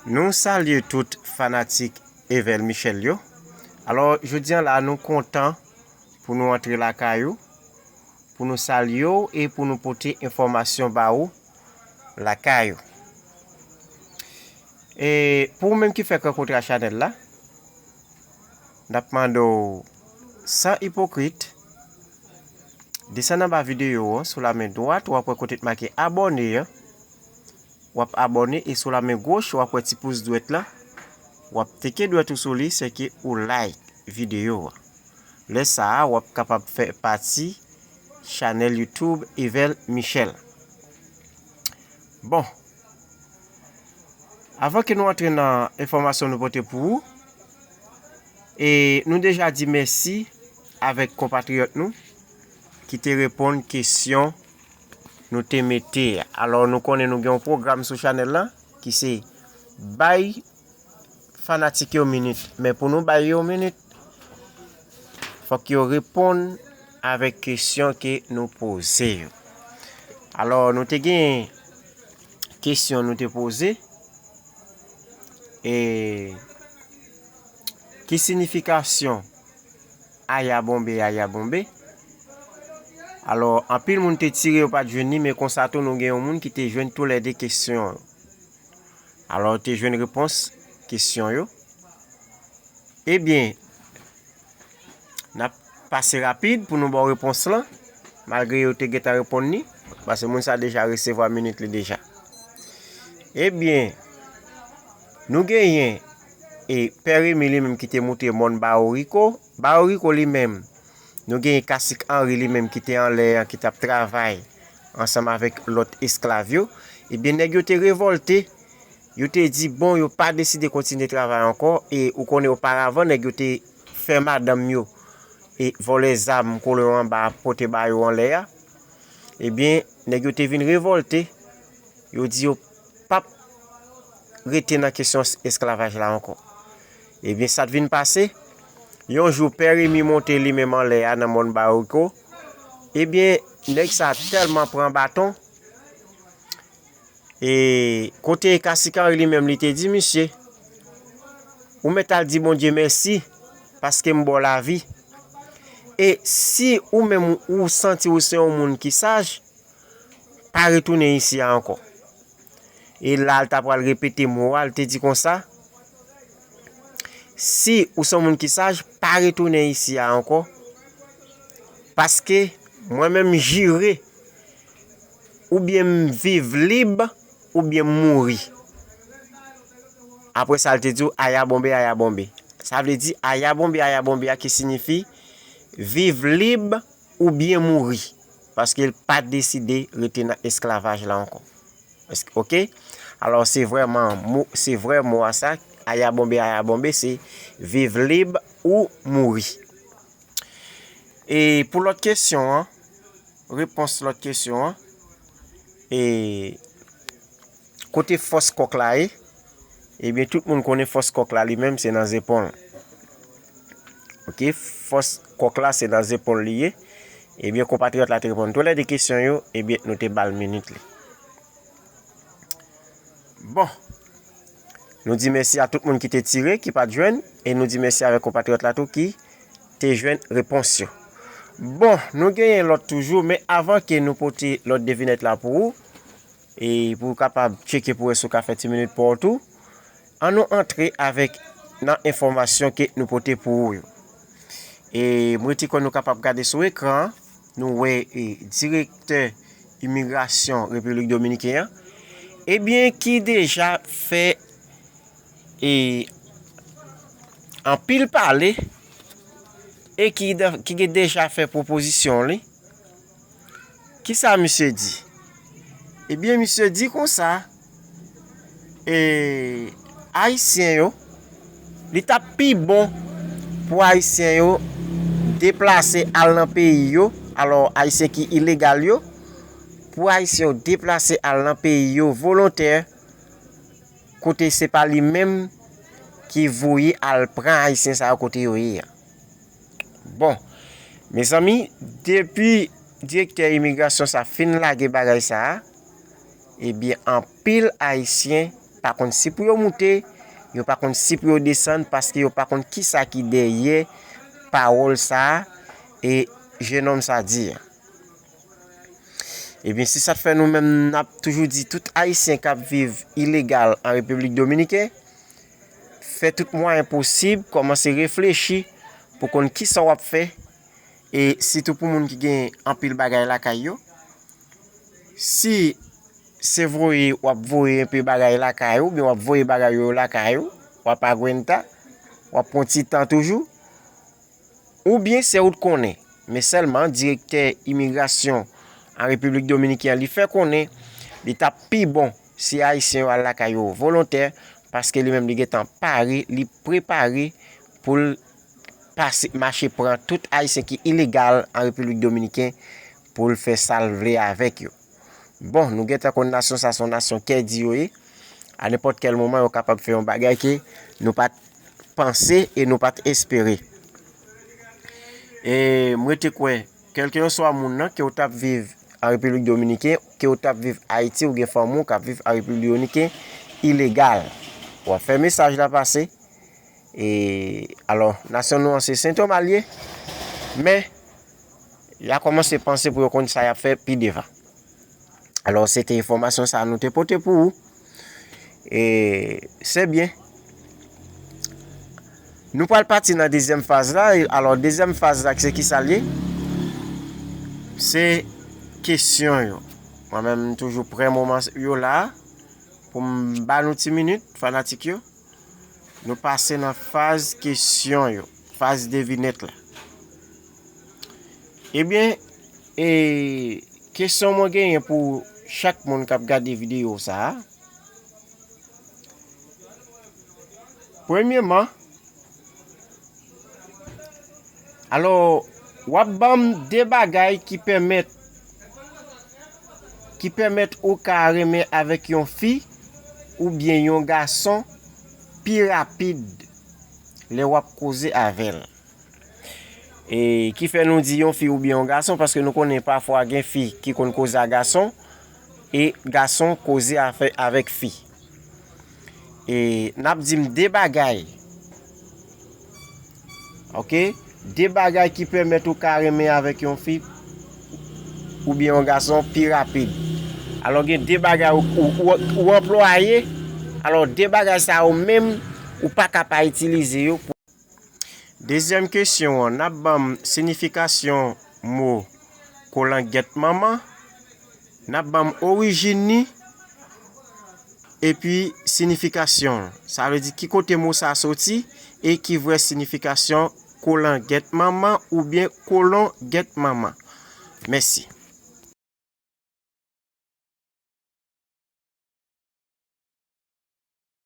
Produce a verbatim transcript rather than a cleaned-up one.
Nou salye tout fanatik Evel Michel yo. Alò, jodi a la, nou kontan pou nou antre lakay ou, pou nou salye w e pou nou pote enfòmasyon ba ou lakay ou. E pou ou menm ki fèk rankontre a chanèl la, n ap mande w san ipokrit, desann anba videyo an, sou la men dwat, w ap wè kote t make abòne an. W ap abòne e sou la men goch, w ap wè ti pous dwèt la. W ap teke dwèt ou sou li, sèke ou like videyo a. Lè sa a, w ap kapab fè pati chanèl YouTube Evel Michel. Bon, avan ke nou antre nan enfòmasyon nou pote pou ou, e nou deja di mèsi avèk konpatriyòt nou ki te reponn kesyon nou te mete a. Alò, nou konnen nou gen yon pwogram sou chanèl la ki se bay fanatik yo minit. Men pou nou bay yo minit, fòk yo reponn avèk kesyon ke nou poze yo. Alò, nou te gen kesyon nou te poze. E ki siyifikasyon aya bonbe, aya bonbe? Alò, anpil moun te tire, yo pa t jwenn li, men konsa tou, nou gen yon moun ki te jwenn toulède kesyon yo. Alò, te jwenn repons kesyon yo. Ebyen, n ap pase rapid pou nou ba w repons lan, malgre yo te gentan reponn li, paske moun sa deja resevwa minit li deja. Ebyen, nou genyen e Pè Remi li menm ki te moute mòn Bayoriko. Bayoriko li menm, nou genyen Kasik Anri li menm ki te anlè an, ki t ap travay ansanm avèk lòt esklav yo. Ebyen, nèg yo te revòlte, yo te di, bon, yo pa deside kontinye travay ankò, e ou konnen oparavan, nèg yo te fè madanm yo e vòlè zam kolon anba ap pote ba yo anlè a. Ebyen, nèg yo te vin revòlte, yo di yo p ap rete nan kesyon esklavaj la ankò. Ebyen, sa t vin pase, yon jou, Pè Remi monte li menm anlè a nan mòn Bayoriko. Ebyen, nèg sa tèlman pran baton, e kote Kasik Anri li menm, li te di misye, ou mèt al di Bondye mèsi, paske m ba w lavi. E si ou menm ou santi ou se yon moun ki saj, pa retounen isi a ankò. E la, l ta pral repete mo a, l te di konsa, si ou se yon moun ki saj, pa retounen isi a ankò, paske mwen menm m jire, oubyen m viv lib, oubyen m mouri. Apre sa, l te di w, aya bonbe, aya bonbe. Sa vle di, aya bonbe, aya bonbe a ki siyifi viv lib oubyen mouri. Paske l pa deside rete nan esklavaj la ankò. Èske, oke? Alò, se vrèman mo, se vrè mo a sa, aya bonbe, aya bonbe, se viv lib ou mouri. E pou lòt kesyon an, repons lòt kesyon an, e kote fòs kòk la ye? Ebyen, tout moun konnen fòs kòk la li menm, se nan zepon l. Oke, fòs kòk la, se nan zepon l li ye. Ebyen, konpatriyòt la te reponn toulède kesyon yo, ebyen, nou te ba l minit li. Bon, nou di mèsi a tout moun ki te tire, ki pa t jwenn, e nou di mèsi avèk konpatriyòt la tou ki te jwenn repons yo. Bon, nou genyen lòt toujou, men avan ke nou pote lòt devinèt la pou ou, e pou w kapab tcheke pou wè si w ka fè ti minit pa w tou, ann nou antre avèk nan enfòmasyon ke nou pote pou ou yo. E m rete kwè nou kapab gade sou ekran an, nou wè, e, direktè imigrasyon Repiblik Dominiken an, ebyen, ki deja fè, e, anpil pale e ki de-, ki gen deja fè pwopozisyon li. Kisa misye di? Ebyen, misye di konsa, e, Ayisyen yo, li t ap pi bon pou Ayisyen yo deplase al nan peyi yo, alò, Ayisyen ki ilegal yo, pou Ayisyen yo deplase al nan peyi yo volontè, kote se pa li menm ki voye al pran Ayisyen sa yo kote yo ye a. Bon, mezanmi, depi direktè imigrasyon sa fin lage bagay sa a, ebyen, anpil Ayisyen pa konn si pou yo moute, yo pa konn si pou yo desann, paske yo pa konn kisa ki dèyè pawòl sa a e jennonm sa di a. Ebyen, se sa k fè nou menm n ap toujou di tout Ayisyen k ap viv ilegal an Repiblik Dominiken, fè tout mwayen posib, kòmanse reflechi pou konn kisa w ap fè, e sitou pou moun ki gen anpil bagay lakay yo. Si se voye w ap voye enpe bagay lakay ou, oubyen w ap voye bagay yo lakay ou, w ap agwenta, w ap pran ti tan toujou, oubyen se ou t konnen, men sèlman direktè imigrasyon an Repiblik Dominiken an, li fè konnen li t ap pi bon si Ayisyen yo al lakay yo volontè, paske li menm li gentan pare, li prepare pou l pase, mache pran tout Ayisyen ki ilegal an Repiblik Dominiken pou l fè sa l vle avèk yo. Bon, nou gentan konn nasyon sa se yon nasyon kè di yo ye. A nenpòt kèl moman, yo kapab fè yon bagay ke nou pa t panse e nou pa t espere. E m rete kwè, kèlkeswa moun nan, ke w t ap viv an Repiblik Dominiken, ke w t ap viv Ayiti, ou gen fanmi w k ap viv an Repiblik Dominiken ilegal, w ap fè mesaj la pase. E, alò, nasyon nou an se Sentomal ye, men y a kòmanse panse pou yo konn sa y ap fè pi devan. Alò, se te enfòmasyon sa a nou te pote pou ou. E se byen. Nou pral pati nan dezyèm faz la. Alò, dezyèm faz la, se kisa l ye? Se kesyon yo. Mwen menm, m toujou pran moman yo la pou m ba nou ti minit, fanatik yo. Nou pase nan faz kesyon yo, faz devinèt la. Ebyen, e, kesyon mwen genyen pou chak moun k ap gade videyo sa a. Premyeman, alò, w ap ban m de bagay ki pèmèt, ki pèmèt ou ka renmen avèk yon fi oubyen yon gason pi rapid lè w ap koze avè l. E ki fè nou di yon fi oubyen yon gason, paske nou konnen pafwa gen fi ki konn koze a gason, e gason koze afè avèk fi. E n ap di m de bagay, oke, de bagay ki pèmèt ou ka renmen avèk yon fi oubyen yon gason pi rapid. Alò, gen de bagay ou, ou, ou, ou anplwaye, alò, de bagay sa yo menm, ou pa ka pa itilize yo pou. Dezyèm kesyon an, n ap ban m siyifikasyon mo kolangyèt manman, n ap ban m orijin li, epi siyifikasyon l. Sa vle di ki kote mo sa a soti e ki vrè siyifikasyon kolangyèt manman oubyen kolon gyèt manman. Mèsi.